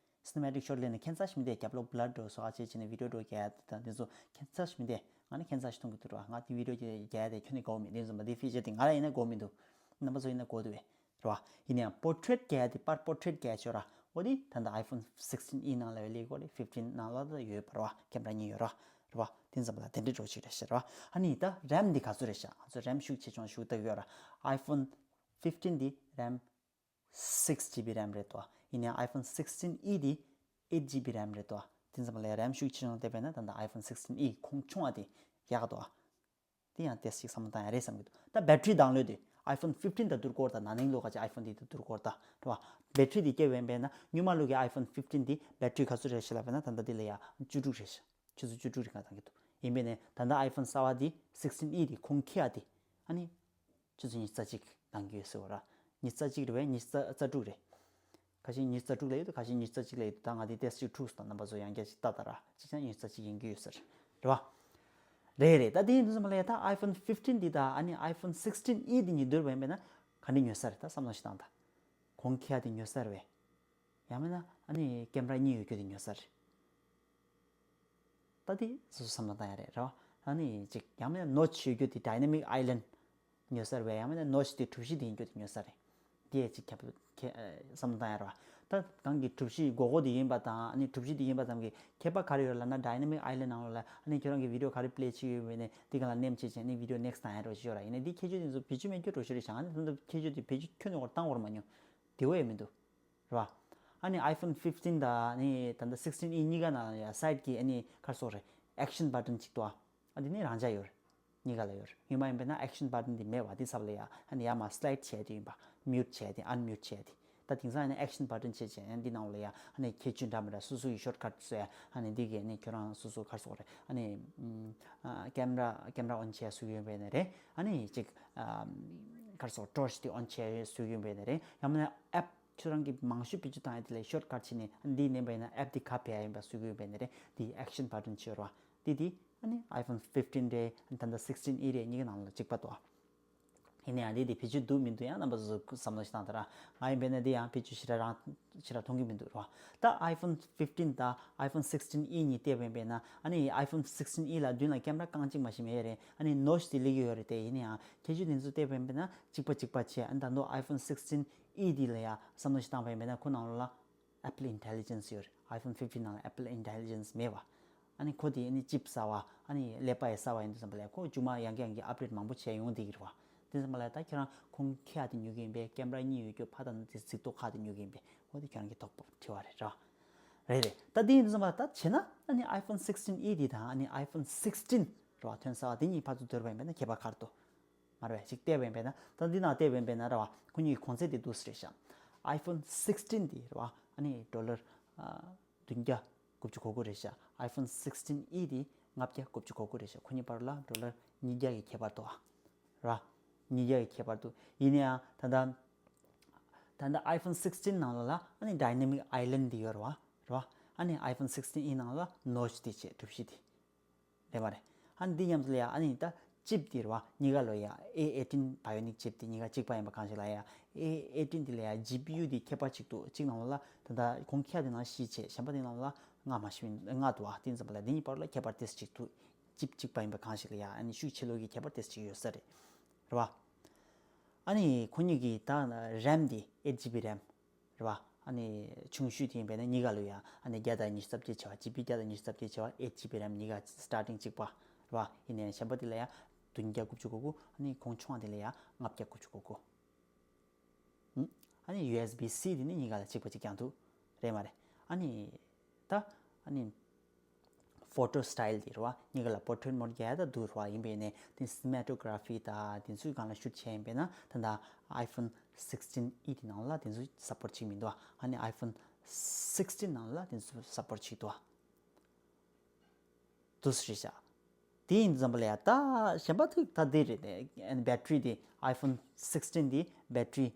སི་ནི་མེ་ཊིག་ཤོཊ་ལེན་ནས་ཁྱད་མཚར་ཞིག་མི་འདུག་རྒྱབ་ལོགས་བྷི་ལར་འགྲོ་སོགས་ཨ་ཅེ་བྱས་ནས་བི་ཌིའོ་འགྲོ་རྒྱག་ཡ་དང་དེ་ཚོ་ཁྱད་མཚར་ཞིག་མི་འདུག་ང་ནི་ཁྱད་མཚར་ཞིག་མཐོང་གི་འདུག་ར། ང་དེ་བི་ཌིའོ་རྒྱག་ཡ་དེ་ཁྱོན་ནས་དགའ་བོ་མེད། དེ་ཚོ་མ་དེ་ཕི་ཅར་དེ་ང་ལ་ཡིན་ན་དགའ་བོ་མི་འདུག་རྣམ་པ་ཚོ་ཡིན་ན་དགའ་བོ་འདུག་བས། རེད་བ། ཡིན་ནའང་པོར་ཊེཊ་རྒྱག་ཡ་དེ་པར་པོར་ཊེཊ་རྒྱག་ཡ་ཆོག་ར། འོ་དེ་ད་ལྟ་ཨའི་ཕོན་སིགས་ཊིན་ཨི་ནང་ལ་ཡོད་ལེ་གོ་རེད། ཕིབ་ཊིན་ནང་ལ་ད་ཡོད་པ་རེད་བ། ཀེམ་ར་གཉིས་ཡོད་ར། རེད་བ། དེ་ཙམ་པ་ལ་དེ་འདྲའི་འགྲོ་ཅིག་རེད་ཤག་རེད་བ། ཨ་ནི་ད་རེམ་འདི་ག་ཚོད་རེད་ཤག་ང་ཚོ་རེམ་ཤུགས་ཆེ་ཆུང་ཞུ་ད་ཡོད་ར། iPhone fifteen འདི་རེམ་six GB རེམ་རེད་དོ། ཡིན་ནའི་iPhone sixteen E འདི་eight GB རེམ་རེད་དོ། དེ་ཙམ་པ་ལ་རེམ་ཤུགས་ཆེ་ཆུང་དེ་བས་ན་ད་ལྟ་iPhone sixteen E ཁོང་ཆུང་བ་དེ་ཡག་ག་དོ། དེ་ཡང་ཏོག་ཙམ་བསམ་བློ་བཏང་ཡ་རེད་བསམ་གྱི་འདུག་ད་battery download དེ་iPhone fifteen དང་བསྡུར་སྐོར་དང་ན་ནིང་ལོ་ག་ཅིག་iPhone དེ་དང་བསྡུར་སྐོར་དང་རེད་བ། battery དེ་སྐྱེ་བས་པས་ན་སྔོན་མ་ལོ་གི་iPhone fifteen དེ་battery ག་ཚོད་རེད་ཤེས་ལ་བས་ན་ད་ལྟ་དེ་ལ་ཡ་བཅུ་དྲུག་རེད་ཤག་ཆུ་ཚོད་བཅུ་དྲུག་རེ་ང་བཏང་གི་འདུག་ཡིན་པས་ནས་ད་ལྟ་iPhone གསར་བ་དེ་sixteen E དེ་ཁོང་ཁེ་ཡ་དེ་ཨ་ནི་ཆུ་ཚོད་ཉི་ཤུ་རྩ་གཅིག་བཏང་གི་ཡོད་ཟེར་བ་ར། ཉི་ཤུ་རྩ་གཅིག་རེད་བས་ཉི་ཤུ་རྩ་རྩ་དྲུག་རེད། ཁ་ཤས་ཉི་ཤུ་རྩ་དྲུག་ལ་ཡོད་དུ་ཁ་ཤས་ཉི་ཤུ་རྩ་གཅིག་ལ་ཡོད་དུ་ད་ང་དེ་ཏེས་ཅིག་འཁྲུགས་སོང་། རྣམ་པ་ཚོ་ཡང་བསྐྱར་ཅིག་ལྟ་ད་ར་ཅིག་ཀྱང་ཉི་ཤུ་རྩ་གཅིག་ཡིན་གྱི་ཡོད་ཟེར་རེད་བ། རེད་རེད། ད་དེ་ཡིན་དུས་ཙམ་ལ་ཡ་ད་iPhone fifteen འདི་ད་ཨ་ནི་iPhone sixteen E འདི་གཉིས་བསྡུར་བ་ཡིན་པས་ན་ག་འདྲ་ཉོ་ས་རེད། ད་བསམ་བློ་ཞིག་བཏང་ད། གོང་ཁེ་ཡ་དེ་ཉོ་ས་རེད་བས། ཡང་མིན་ན་ཨ་ནི་ཀེམ་ར་གཉིས་ཡོད་རྒྱུ་དེ་ཉོ་ས་རེད། ད་དེ་སོ་སོ་བསམ་བློ་བཏང་ཡ་རེད་རེད་བ། ཨ་ནི་ཅིག་ཡང་མིན་ན་notch ཡོད་རྒྱུ་དེ་dynamic island ཉོ་ས་རེད་བས། ཡང་མིན་ན་notch དེ་གྲུ་བཞི་དེ་ཡིན་རྒྱུ་དེ་ཉོ་ས་རེད། དེ་ཡས་ཅིག་ཁྱབ་ཁྱེད་བསམ་བློ་བཏང་ཡ་རེད་བ། ད་གང་གི་གྲུ་བཞི་སྒོར་སྒོར་དེ་ཡིན་པ་དང་ཨ་ནི་གྲུ་བཞི་དེ་ཡིན་པ་ཙམ་གྱི་ཁྱད་པར་ག་རེ་ཡོད་ལབ་ན་dynamic island ནང་ལོགས་ལ་ཨ་ནི་ཁྱོད་རང་གི་video ག་རེ་play བྱེད་ཡོད་པས་ནས་དེ་ག་ལ་ནེམ་བྱེད་བྱས་ནས་video next བཏང་ཡ་རོ་ཞིག་ཡོད་ར། ཡིན་ནའི་དེ་ཁྱད་ཆོས་དེ་ཚོ་བེད་སྤྱོད་མེད་རྒྱུ་འགྲོ་ཤེས་རེད་ཤག་ཨ་ནི་ད་ལྟ་ཁྱད་ཆོས་དེ་བེད་སྤྱོད་ཁྱོན་ནས་བཏང་བར་མ་མྱོང་། དེ་བས་མི་འདུག་རེད་བ། ཨ་ནི་iPhone fifteen དང་ཨ་ནི་ད་ལྟ་sixteen E གཉིས་ཀ་ནང་ཡ་side གི་ཨ་ནི་ག་རེ་ཟེར་དགོས་རེད། action button གཅིག་འདུག་ཨ། ཨ་འདི་ནི་རང་འཇགས་ཡོད་རེད། གཉིས་ཀ་ལ་ཡོད་རེད། སྔོན་མ་ཡིན་པས་ན་action button འདི་མེད་བ། འདི་ཚབ་ལ་ཡ་ཨ་ནི་ཡར་མར་slide བྱས་དེ་ཡིན་པ། mute བྱས་དེ་unmute བྱས་དེ། ད་དེང་སང་ཨ་ནི་action button བྱས་བྱས་ཨ་འདི་ནང་ལ་ཡ་ཨ་ནི་ཁྱད་ཆོས་འདྲ་མི་འདྲ་སོ་སོ་ཡི་shortcut བཟོས་ཡ་ཨ་ནི་འདི་གི་ཨ་ནི་ཁྱོད་རང་སོ་སོ་ག་རེ་ཟེར་དགོས་རེད། ཨ་ནི་camera camera on བྱས་བཟོ་གི་ཡོད་པས་ན་རེད། ཨ་ནི་ཅིག་ག་རེ་ཟེར་དགོས་torch དེ་on བྱས་བཟོ་གི་ཡོད་པས་ན་རེད། ཡང་མིན་ན་app ཁྱོད་རང་གིས་མང་ཤོས་བེད་སྤྱོད་བཏང་ཡ་དེ་ལས་shortcut བྱས་ནས་འདི་མནན་པ་ཡིན་ན་app འདི་ག་ཕེབས་ཡ་ཡིན་པ་གཟིགས་ཀྱི་ཡོད་པས་ན་རེད། འདི་action button བྱས་རོ། འདི་འདི་ཨ་ནི་iPhone fifteen རེད། ད་ལྟ་sixteen E རེད། གཉིས་ཀའི་ནང་ལ་གཅིག་པ་འདུག་ཡིན་ན་ཡང་འདི་འདི་བེད་སྤྱོད་འདུག་མི་འདུག་ཡང་རྣམ་པ་ཚོ་བསམ་བློ་ཞིག་བཏང་དང་ར། ང་ཡིན་པས་ན་འདི་ཡང་བེད་སྤྱོད་ཞེ་དྲག་རང་ཞེ་དྲག་མཐོང་གི་མི་འདུག་ར། ད་iPhone fifteen དང་iPhone sixteen E གཉིས་བལྟས་པ་ཡིན་པས་ན་ཨ་ནི་iPhone sixteen E ལ་མདུན་ལ་camera རྐང་གཅིག་མ་ཞིག་མེད་རེད། ཨ་ནི་notch དེ་སླེབས་ཀྱི་ཡོད་རེད་དེ། ཡིན་ན་ཡང་ཁྱད་ཆོས་དེ་ཚོ་བལྟས་པ་ཡིན་པས་ན་གཅིག་པ་གཅིག་པ་བྱས། ཨ་ནི་ད་དུང་iPhone sixteen E འདི་ལ་ཡང་བསམ་བློ་ཞིག་བཏང་བ་ཡིན་པས་ན་ཁོ་ནང་ལོགས་ལ་Apple Intelligence ཡོད་རེད། iPhone fifteen ནང་ལ་Apple Intelligence མེད་པ། ཨ་ནི་ཁོ་དེ་ཨ་ནི་chip གསར་བ་ཨ་ནི་ཀླད་པ་ཡི་གསར་བ་ཡིན་དུས་ཙམ་པ་ལ་ཁོ་མཇུག་མ་ཡང་བསྐྱར་ཡང་བསྐྱར་update མང་པོ་བྱས་ཡོང་བསྡད་ཀྱི་རེད་བ། དེ་ཙམ་པ་ལ་ད་ཁྱེད་རང་ཁོང་ཁེ་ཡ་དེ་ཉོ་གི་ཡིན་པས། camera གཉིས་ཡོད་རྒྱུ་ཕ་དང་དེ་གཟིགས་རྟོག་ཁག་དེ་ཉོ་གི་ཡིན་པས། ཁོ་དེ་ཁྱེད་རང་གི་དོགས་པ་དྲི་བ་རེད་ར། རེད་རེད། ད་དེ་ཡིན་དུས་ཙམ་པ་ད་བྱས་ན་ཨ་ནི་iPhone sixteen E དེ་དང་ཨ་ནི་iPhone sixteen རེད་བ། ཐོན་གསར་བ་དེ་གཉིས་ཕར་ཚུར་བསྡུར་བ་ཡིན་པས་ན་ཁྱད་པར་ག་རེ་འདུག་མ་རེད་པས། ཅིག་བལྟས་པ་ཡིན་པས་ན། ད་འདི་ནང་བལྟས་པ་ཡིན་པས་ན་ར་བ། ཁོ་གཉིས་ཀྱི་གོང་ཚད་དེ་འདུག་སེ་རེད་ཤག iPhone sixteen དེ་ར་བ་ཨ་ནི་dollar བདུན་བརྒྱ་དགུ་བཅུ་གོ་དགུ་རེད་ཤག iPhone sixteen E དེ་ལྔ་བརྒྱ་དགུ་བཅུ་གོ་དགུ་རེད་ཤག་ཁོ་གཉིས་བར་ལ་dollar ཉིས་བརྒྱ་ཡི་ཁྱད་པར་འདུག་ཨ། ར། ཉིས་བརྒྱ་ཡི་ཁྱད་པར་འདུག་ཡིན་ན་ཡང་ད་ལྟ་ད་ལྟ་iPhone sixteen ནང་ལ་ལ་ཨ་ནི་dynamic island དེ་ཡོད་ར་བ། ར་བ། ཨ་ནི་iPhone sixteen E ནང་ལ་notch དེ་བྱས། གྲུ་བཞི་དེ། རེད་མ་རེད། ཨ་ནི་འདི་མཉམ་དུ་ལ་ཡ་ཨ་ནི་ད་chip དེ་རེད་བ། གཉིས་ཀ་ལོ་ཡ་A eighteen bionic chip དེ་གཉིས་ཀ་གཅིག་པ་ཡིན་པ་གང་ཞིག་ལ་ཡ། A eighteen དེ་ལ་ཡ་G P U དེ་ཁྱད་པར་གཅིག་འདུག་གཅིག་ནང་ལ་ད་ལྟ་གོང་ཁེ་ཡ་དེ་ནང་བཞི་བྱས། གཞན་པ་དེ་ནང་ལ་ལྔ་མ་ཞིག་ལྔ་འདུག་ཨ། དེ་ཙམ་པ་ལ་དེ་གཉིས་བར་ལ་ཁྱད་པར་ཏོག་ཙམ་ཅིག་འདུག chip གཅིག་པ་ཡིན་པ་གང་ཞིག་ལ་ཡ་ཨ་ནི་ཤུགས་ཆེ་ལོས་ཀྱི་ཁྱད་པར་ཏོག་ཙམ་ཅིག་ཡོད་ས་རེད། རེད་བ། ཨ་ནི་ཁོ་གཉིས་ཀྱི་ད་RAM དེ་eight G B RAM རེད་བ། ཨ་ནི་ཆུང་ཤོས་དེ་ཡིན་པས་ན་གཉིས་ཀ་ལོ་ཡ་ཨ་ནི་བརྒྱ་དང་ཉི་ཤུ་རྩ་བརྒྱད་བྱས་པ། G B བརྒྱ་དང་ཉི་ཤུ་རྩ་བརྒྱད་བྱས་པ། eight G B RAM གཉིས་ཀ་starting གཅིག་པ་རེད་བ། ཡིན་ནའི་གཞན་པ་དེ་ལ་ཡ་བདུན་བརྒྱ་དགུ་བཅུ་གོ་དགུ། ཨ་ནི་ཁོང་ཆུང་བ་དེ་ལ་ཡ་ལྔ་བརྒྱ་དགུ་བཅུ་གོ་དགུ། ཨ་ནི་U S B C དེ་ནི་གཉིས་ཀ་ལ་གཅིག་པ་གཅིག་རྐྱང་འདུག་རེད་མ་རེད། ཨ་ནི་ད་ཨ་ནི་photo style དེ་རེད་བ། གཉིས་ཀ་ལ་portrait mode རྒྱག་ཡ་ད་འདུག་རེད་བ། ཡིན་པས་ནས་དེ་cinematography ད་དེ་ཚོའི་སྒང་ལ་shoot བྱས་ཡིན་པས་ན་ད་ལྟ་iPhone sixteen E དེ་ནང་ལ་དེ་ཚོ་support བྱེད་མི་འདུག་ཨ་ནི་iPhone sixteen ནང་ལ་དེ་ཚོ་support བྱེད་འདུག་འདུག་སེ་རེད་ཤག་དེ་ཡིན་ཙམ་པ་ལ་ཡ་ད་གཞན་པ་ཐིག་ད་དེ་རེད་དེ། battery དེ་iPhone sixteen དེ་battery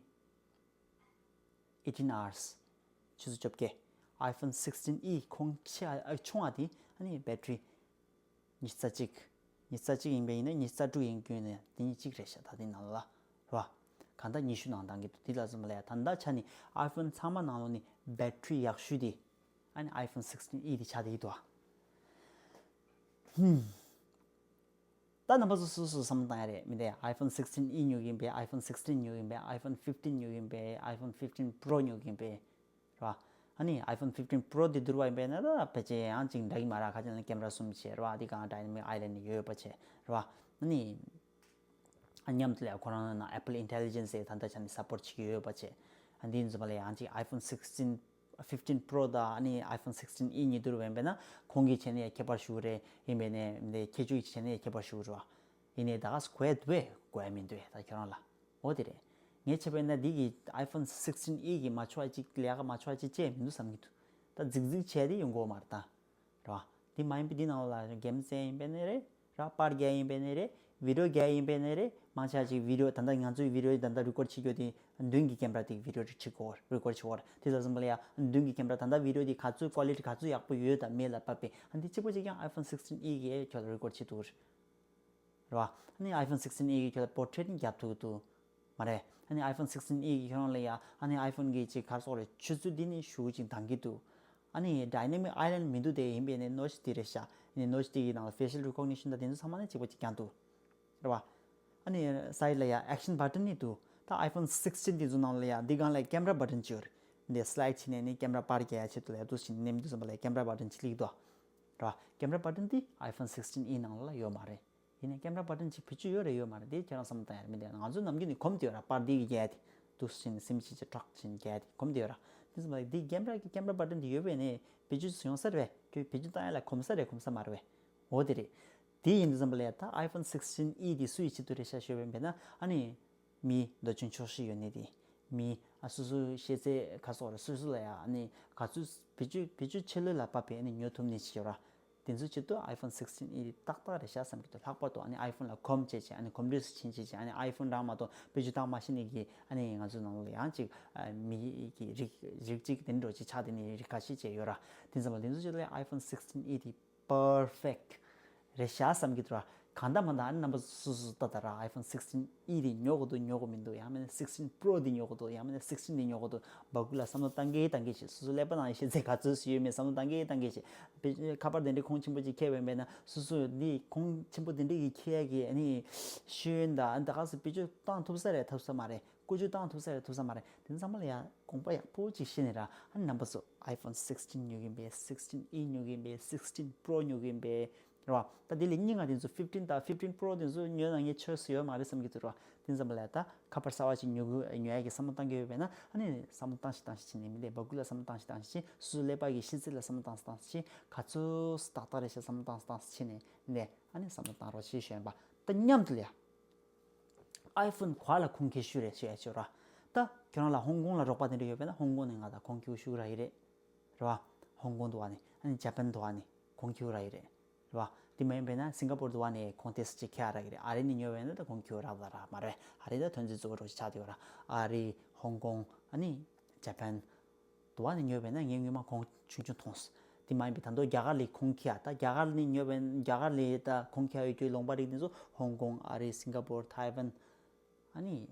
eighteen hours ཆུ་ཚོད་བཅོ་བརྒྱད། iPhone sixteen E ཁོང་ཆེ་ཨ་ཆུང་བ་དེ་ཨ་ནི་battery ཉི་ཤུ་རྩ་གཅིག་ཉི་ཤུ་རྩ་གཅིག་ཡིན་པ་ཡིན་ན་ཉི་ཤུ་རྩ་དྲུག་ཡིན་རྒྱུ་ནས་དེ་གཉིས་གཅིག་རེད་ཤག་ད་དེ་ནང་ལ་རེད་བ། གང་ལྟར་ཉི་ཤུ་ནང་བཏང་གི་འདུག་དེ་ལ་ཙམ་ལ་ཡ་ད་ལྟ་ཆ་ནི་iPhone ཚང་མ་ནང་ལོགས་ནི་battery ཡག་ཤོས་དེ་ཨ་ནི་iPhone sixteen E དེ་ཆགས་བསྡད་ཀྱི་འདུག་ཨ། ཧུམ། ད་རྣམ་པ་ཚོ་སོ་སོ་བསམ་བློ་བཏང་ཡ་རེད་མི་འདུག iPhone sixteen E ཉོ་གི་ཡིན་པས། iPhone sixteen ཉོ་གི་ཡིན་པས། iPhone fifteen ཉོ་གི་ཡིན་པས། iPhone fifteen Pro ཉོ་གི་ཡིན་པས། རེད་བ། ཨ་ནི་iPhone fifteen Pro དེ་བསྡུར་བ་ཡིན་པས་ན་ད་ཕལ་ཆེར་ཡང་ཅིག་འདྲ་གི་མ་རེད། ཁ་ཅིག་ལ་ཀེམ་ར་གསུམ་བྱས་རེད་བ། དེ་གང་Dynamic Island ཡོད་པ་བྱས་རེད་བ། ཨ་ནི་ཨ་མཉམ་དུ་ལ་ཁོ་རང་ན་Apple Intelligence ཡི་ད་ལྟ་ཆ་ནས་support བྱེད་ཀྱི་ཡོད་པ་བྱས། ཨ་འདི་ཡིན་ཙམ་པ་ལ་ཡང་ཅིག་iPhone sixteen fifteen Pro དང་ཨ་ནི་iPhone sixteen E གཉིས་བསྡུར་བ་ཡིན་པས་ན་ཁོང་གི་བྱས་ནས་ཡང་ཁྱད་པར་ཞུ་གི་རེད། ཡིན་པས་ནས་འདི་ཁྱད་ཆོས་ཀྱི་བྱས་ནས་ཡང་ཁྱད་པར་ཞུ་གི་རེད་བ། ཡིན་ནའི་ད་ག་སེ་དགོས་འདུག་གས་དགོས་མི་འདུག་གས་ད་ཁྱོད་རང་ལ། འོ་དེ་རེད། ངས་བྱས་པས་ན་འདི་གི་iPhone sixteen E གི་མ་ཆོག་ཅིག་ལས་ཀ་མ་ཆོག་ཅིག་བྱས་མི་འདུག་བསམ་གྱི་འདུག་ད་རྫིག་རྫིག་བྱས་དེ་ཡོང་གི་ཡོད་མ་རེད་ད། རེད་བ། འདི་མ་ཡིན་པའི་འདི་ནང་ལ་གེམ་རྩེ་ཡིན་པས་ནི་རེད། ར་པར་རྒྱག་ཡིན་པས་ནི་རེད། བི་ཌི་ཡོ་རྒྱག་ཡིན་པས་ནི་རེད། མང་ཆེ་ཅིག་བི་ཌི་ཡོ་ད་ལྟ་ང་ཚོའི་བི་ཌི་ཡོ་ད་ལྟ་རི་ཀོཌ་བྱེད་རྒྱུ་དེ་མདུན་གྱི་ཀེམ་ར་དེ་བི་ཌི་ཡོ་རི་ཀོཌ་བྱེད་ཀྱི་ཡོད་རེད། དེ་ལ་བསམ་པ་ལ་ཡ་མདུན་གྱི་ཀེམ་ར་ད་ལྟ་བི་ཌི་ཡོ་དེ་ག་ཚོད་ཀོ་ལི་ཊི་ག་ཚོད་ཡག་པོ་ཡོད་དང་མེད་ལ་དཔག་པའི་ཨ་འདི་གཅིག་པོ་གཅིག་ཀྱང་iPhone sixteen E གིས་ཁྱོད་ལ་རི་ཀོཌ་བྱེད་ཐུབ་ཀྱི་རེད། རེད་བ། ཨ་ནི་iPhone sixteen E གིས་ཁྱོད་ལ་པོར་ཊེཊ་ནི་རྒྱབ་ཐུབ་ཀྱི་འདུག་མ་རེད། ཨ་ནི་iPhone sixteen E གིས་ཁྱོད་རང་ལ་ཡ་ཨ་ནི་iPhone གི་ཅིག་ག་རེ་ཟེར་དགོས་རེད། ཆུ་ཚོད་འདི་ནི་ཞུ་ཅིག་འདང་གི་འདུག་ཨ་ནི་Dynamic Island མི་འདུག་དེ་ཡིན་པས་ནི་ནོ་ཊི་དེ་རེད་ཤག་ཨ་ནི་ནོ་ཊི་དེ་གི་ནང་ལ་facial recognition དང་དེ་ཚོ་ཚང་མ་ནི་གཅིག་པ་གཅིག་རྐྱང་འདུག་རེད་བ། ཨ་ནི་སའིཌ་ལ་ཡ་action button ནི་འདུག་ད་iPhone sixteen དེ་ཚོ་ནང་ལ་ཡ་འདི་སྒང་ལ་camera button ཅིག་ཡོད་རེད། འདི་སི་ལའིཌ་བྱས་ནས་ནི་ཀེམ་ར་པར་རྒྱག་ཡ་ཆེད་དུ་ལ་ཡ་འདུག་སེ་བྱས་ནས་མནན་དུས་ཙམ་པ་ལ་ཡ་camera button ཅིག་སླེབས་འདུག་རེད་བ། camera button དེ་iPhone sixteen E ནང་ལ་ཡོད་མ་རེད། ཡིན་ནའི་ཀེམ་ར་པར་ཊན་ཅིག་བེད་སྤྱོད་ཡོད་རེད་ཡོད་མ་རེད་དེ་ཁྱེད་རང་བསམ་བློ་བཏང་ཡ་རེད་མི་འདུག་ང་ཚོའི་ནམ་རྒྱུན་ནས་གོམས་བསྡད་ཡོད་ར། པར་འདི་གི་རྒྱལ་དེ་འདུག་སེ་བྱས་ནས་སིམ་བྱས་བྱས་ཀྲག་བྱས་ནས་རྒྱལ་དེ་གོམས་བསྡད་ཡོད་ར། དེ་ཙམ་པ་འདི་ཀེམ་ར་གི་ཀེམ་ར་པར་ཊན་དེ་ཡོད་པས་ནས་བེད་སྤྱོད་ཡོང་ས་རེད་པས། ཁྱོད་བེད་སྤྱོད་བཏང་ཡ་ལ་གོམས་ས་རེད་གོམས་ས་མ་རེད་པས། འོ་དེ་རེད། དེ་ཡིན་དུས་ཙམ་པ་ལ་ཡ་ད་iPhone sixteen E དེ་སུ་ཡི་ཆེད་དུ་རེད་ཤག་ཞུས་པ་ཡིན་པས་ན་ཨ་ནི། མི་འདོད་ཆུང་ཆོག་ཤེས་ཡོད་ནི་དེ། མི་ཨ་སོ་སོའི་ཤེས་ཚད་ག་སོགས་རེད་སོ་སོ་ལ་ཡ་ཨ་ནི་ག་ཚོད་བེད་སྤྱོད་བེད་སྤྱོད་ཆེ་ལོས་ལ་བབས་པའི་ཨ་ནི་ཉོ་ཐུབ་ནི་ཞིག་ཡོད་ར། དེ་ཚོའི་ཆེད་དུ་iPhone sixteen E ཏག་ཏག་རེད་ཤག་བསམ་གྱི་འདུག་ལྷག་པར་དུ་ཨ་ནི་iPhone ལ་གོམས་བྱས་བྱས་ཨ་ནི་གོམས་འདྲིས་སུ་ཕྱིན་བྱས་བྱས་ཨ་ནི་iPhone རང་མ་གཏོགས་བེད་སྤྱོད་བཏང་མ་ཤེས་ནི་གི་ཨ་ནི་ང་ཚོའི་ནང་ལ་ཡང་ཅིག་མི་གི་རིགས་རིགས་གཅིག་དེ་འདྲ་ཅིག་ཆགས་བསྡད་ནི་རིགས་ཁ་ཤས་ཅིག་ཡོད་ར། དེ་ཙམ་པ་དེ་ཚོའི་ཆེད་དུ་iPhone sixteen E དེ་perfect རེད་ཤག་བསམ་གྱི་འདུག་ར། གང་ལྟར་མ་ལྟར་ཨ་ནི་རྣམ་པ་སོ་སོ་ལྟ་ད་ར་iPhone sixteen E དེ་ཉོ་དགོས་འདུག་ཉོ་དགོས་མི་འདུག་ཡང་མིན་ན་sixteen Pro དེ་ཉོ་དགོས་འདུག་ཡང་མིན་ན་sixteen དེ་ཉོ་དགོས་འདུག་སྦ་ཁུག་ལ་བསམ་བློ་བཏང་གི་བཏང་གི་བྱེད། སོ་སོ་ཀླད་པ་ནང་ཤེས་ཚད་ག་ཚོད་ཅིག་ཡོད་མེད་བསམ་བློ་བཏང་གི་བཏང་གི་བྱེད། ཁ་པར་དེ་འདྲའི་ཁོང་ཆེན་པོ་ཅིག་ཁྱེར་བ་ཡིན་པས་ན་སོ་སོ་འདི་ཁོང་ཆེན་པོ་དེ་འདྲའི་གི་ཁྱེར་ཡ་གི་ཨ་ནི་ཤེས་ཡོན་དང་ཨ་ནི་ད་ག་སེ་བེད་སྤྱོད་བཏང་ཐུབ་ས་རེད་ཐུབ་ས་མ་རེད། བཀོལ་སྤྱོད་བཏང་ཐུབ་ས་རེད་ཐུབ་ས་མ་རེད། དེ་ཚང་མ་ལ་ཡང་དགོངས་པ་ཡག་པོ་ཅིག་བཞེས་ནས་ར་ཨ་ནི་རྣམ་པ་ཚོ་iPhone sixteen ཉོ་གི་ཡིན་པས། sixteen E ཉོ་གི་ཡིན་པས། sixteen Pro ཉོ་གི་ཡིན་པས། རེད་བ། ད་དེ་ལས་སྙིང་ང་དེ་ཚོ་fifteen དང་fifteen Pro དེ་ཚོ་ཉོས་ན་ངས་ཆོས་སུ་ཡོད་མ་རེད་བསམ་གྱི་འདུག་རེད་བ། དེ་ཙམ་པ་ལ་ད་ཁ་པར་གསར་བ་ཅིག་ཉོ་གི་ཉོ་ཡ་གི་བསམ་བློ་བཏང་གི་ཡོད་པས་ན་ཨ་ནི་བསམ་བློ་བཏང་ཞིག་བཏང་ཞིག་བྱས་ནས་མི་ལས་སྦ་ཁུག་ལ་བསམ་བློ་བཏང་ཞིག་བཏང་ཞིག་བྱས། སོ་སོའི་ཀླད་པ་གི་ཤེས་ཚད་ལ་བསམ་བློ་བཏང་ཞིག་བཏང་ཞིག་བྱས། ག་ཚོད་ཏག་ཏག་རེད་ཤག་བསམ་བློ་བཏང་ཞིག་བཏང་ཞིག་བྱས་ནས་མི་ལས་ཨ་ནི་བསམ་བློ་བཏང་རོགས་ཞེས་ཞུ་ཡིན་པ། ད་མཉམ་དུ་ལ་ཡ། iPhone ག་ལ་ཁུངས་སྐྱེལ་ཞུ་རེད་ཞུ་ཡ་ཞུ་ར། ད་ཁྱོད་རང་ལ་ཧོང་ཀོང་ལ་རོགས་པ་དེ་འདྲ་ཡོད་པས་ན་ཧོང་ཀོང་ནས་ང་དང་ཁུངས་སྐྱེལ་ཞུ་ར་ཡི་རེད། རེད་བ། ཧོང་ཀོང་དུ་བ་ནས་ཨ་ནི་ཇ་པན་དུ་བ་ནས་ཁུངས་སྐྱེལ་ར་ཡི་རེད། རེད་བ། དེ་མ་ཡིན་པས་ན་སིང་ག་པོར་དུ་བ་ནས་ཁུངས་ཏེ་སི་ཅིག་ཁྱེར་ར་ཡི་རེད། ཨ་རི་ནས་ཉོ་བས་ན་ད་ཁུངས་སྐྱེལ་རག་ད་ར་མ་རེད། ཨ་རི་ད་ཐོན་རྫས་གཙོ་བོ་རོགས་ཆགས་དེ་བ་ར། ཨ་རི་ཧོང་ཀོང་ཨ་ནི་ཇ་པན། དུ་བ་ནས་ཉོས་པས་ན་ངས་སྔོན་མ་གོང་ཆུང་ཆུང་མཐོང་སོང་། དེ་མ་ཡིན་པའི་ད་དུང་རྒྱ་གར་ལས་ཁུངས་འཁྱེར་ཡ་ད་རྒྱ་གར་ནས་ཉོས་པས་རྒྱ་གར་ལས་ད་ཁུངས་འཁྱེར་ཡོད་རྒྱུའི་ལུང་པ་རིགས་དེ་ཚོ་ཧོང་ཀོང་ཨ་རི་སིང་ག་པོར་ཐའེ་ཝན། ཨ་ནི།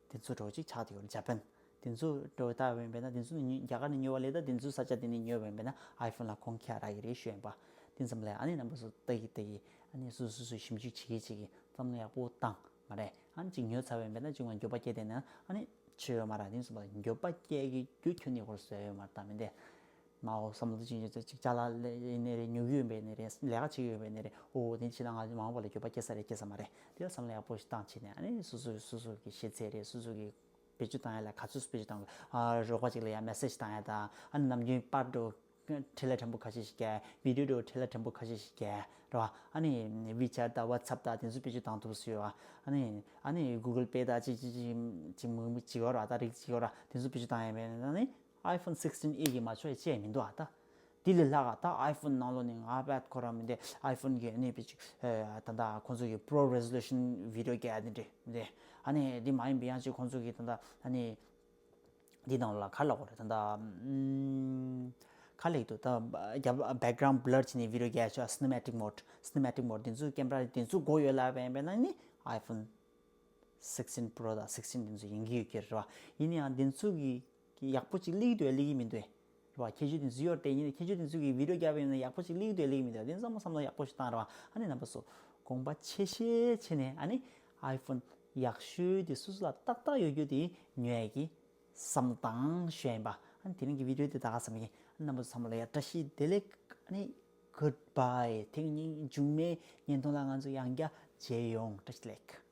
དེ་ཚོ་འདྲ་བོ་ཅིག་ཆགས་ཏེ་ཡོད་རེད་ཇ་པན། དེ་ཚོ་འདྲ་བོ་ལྟ་བས་པས་ན་དེ་ཚོ་ནི་རྒྱ་གར་ནས་ཉོས་པ་ལས་ད་དེ་ཚོ་ས་ཆ་དེ་ནས་ཉོས་པས་པས་ན་iPhone ལ་ཁུངས་འཁྱེར་རག་གི་རེད་ཞུ་ཡིན་པ། དེ་ཙམ་ལས་ཨ་ནི་རྣམ་པ་ཚོ་ལྟ་གི་ལྟ་གི་ཨ་ནི་སོ་སོ་སོ་ཞིབ་འཇུག་བྱེད་ཀྱི་བྱེད་ཀྱི་བསམ་བློ་ཡག་པོ་བཏང་མ་རེད། ཨ་ནི་ཅིག་ཉོས་ཚར་བས་པས་ན་ཅིག་མ་འགྱོད་པ་སྐྱེས་བསྡད་ན་ཨ་ནི་ཆོས་ཡོད་མ་རེད། དེ་ཙམ་ལ་འགྱོད་པ་སྐྱེ་གི་རྒྱུ་ཁྱོན་ནས་ཧོར་སོ་ཡོད་མ་རེད་ད་མི་འདས། མ་འོ་བསམ་བློ་ཅིག་ཅིག་ཅིག་ཅ་ལག་ལས་ཡིན་ནའི་རེད། ཉོ་གི་ཡོད་པས་ནའི་རེད། ལས་ཀ་བྱེད་ཀྱི་ཡོད་པས་ནའི་རེད། འོ་དེ་བྱས་ན་ང་མ་འོངས་པ་ལ་འགྱོད་པ་སྐྱེ་ས་རེད་སྐྱེ་ས་མ་རེད། དེ་ལ་བསམ་བློ་ཡག་པོ་ཞིག་བཏང་བྱས་ནས་ཨ་ནི་སོ་སོ་སོ་སོ་གི་ཤེས་ཚད་རེད། སོ་སོ་གི་བེད་སྤྱོད་བཏང་ཡ་ལ་ག་ཚོད་བེད་སྤྱོད་བཏང་དགོས། ཨ་རོགས་པ་ཅིག་ལ་ཡང་མེ་སེ་ཇི་བཏང་ཡ་དང་ཨ་ནི་ནམ་རྒྱུན་པར་འགྲོ་ཁྲི་ལ་ཕྲན་བུ་ཁ་ཤས་ཤིག་རྒྱག་བི་ཌིའོ་འགྲོ་ཁྲི་ལ་ཕྲན་བུ་ཁ་ཤས་ཤིག་རྒྱག་རེད་བ། ཨ་ནི་WeChat དང་WhatsApp དང་དེ་ཚོ་བེད་སྤྱོད་བཏང་ཐུབ་སུ་ཡོད་བ། ཨ་ནི་ཨ་ནི་Google Pay དང་ཅིག་ཅིག་ཅིག་ཅིག་མི་མི་ཅིག་ཡོད་ར། ད་རིགས་ཅིག་ཡོད་ར། དེ་ཚོ་བེད་སྤྱོད་བཏང་ཡ་མེད་ན་ནི། iPhone sixteen E གི་མ་ཆོག་ཡ་ཅི་ཡང་མི་འདུག་ཨ་ད། དེ་ལས་ལྷག་ག་ད་iPhone ནང་ལོགས་ནས་ང་པད་ཁོ་རང་མི་འདི་iPhone གི་ཨ་ནི་པི་ཅིག་ད་ལྟ་ཁོང་ཚོ་གི་Pro Resolution Video རྒྱག་ཡ་དེ་འདྲས་མི་འདི་ཨ་ནི་འདི་མ་ཡིན་པའི་ཡང་ཅིག་ཁོང་ཚོ་གི་ད་ལྟ་ཨ་ནི་འདི་ནང་ལ་ག་ལབ་དགོས་རེད། ད་ལྟ་ཨམ་ག་ལབ་འདུག་ད་རྒྱབ་background blur བྱས་ནས་video རྒྱག་ཡ་ཆོག Cinematic Mode Cinematic Mode དེ་ཚོ་camera དེ་ཚོ་དགོས་ཡོད་ལབ་པ་ཡིན་པས་ན་ནི་iPhone sixteen Pro དང་sixteen དེ་ཚོ་ཡིན་གྱི་ཡོད་ཀྱི་རེད་བ། ཡིན་ན་ཡང་དེ་ཚོ་གི་ཡག་པོ་ཅིག་སླེབས་ཀྱི་འདུག་སླེབས་ཀྱི་མི་འདུག་རེད་བ། ཁྱད་ཆོས་དེ་ཚོ་ཡོད་དེ་ཡིན་ན་ཁྱད་ཆོས་དེ་ཚོ་གི་video རྒྱབ་ཡོད་ན་ཡག་པོ་ཅིག་སླེབས་ཀྱི་འདུག་སླེབས་ཀྱི་མི་འདུག་དེ་ཚོ་བསམ་བློ་ཡག་པོ་ཞིག་བཏང་རེད་བ། ཨ་ནི་རྣམ་པ་ཚོ་དགོངས་པ་ཆེ་ཤེས་བྱས་ནས་ཨ་ནི་iPhone ཡག་ཤོས་དེ་སོ་སོ་ལ་ཏག་ཏག་ཡོད་རྒྱུ་དེ་ཉོ་ཡ་གི་བསམ་བློ་བཏང་ཞུ་ཡ་ཡིན་པ། ཨ་ ཨ་ནི་དེ་རིང་གི་བི་ཌི་ཡོ་དེ་ད་ག་ཙམ་ཡིན། རྣམ་པ་ཚོ་ཚང་མ་ལ་ཡ་བཀྲ་ཤིས་བདེ་ལེགས། ཨ་ནི་goodbye། ཐེངས་གཉིས་མཇུག་མའི་བརྙན་ཐུང་ལ་ང་ཚོ་ཡང་བསྐྱར་མཇལ་ཡོང་། བཀྲ་ཤིས་བདེ་ལེགས།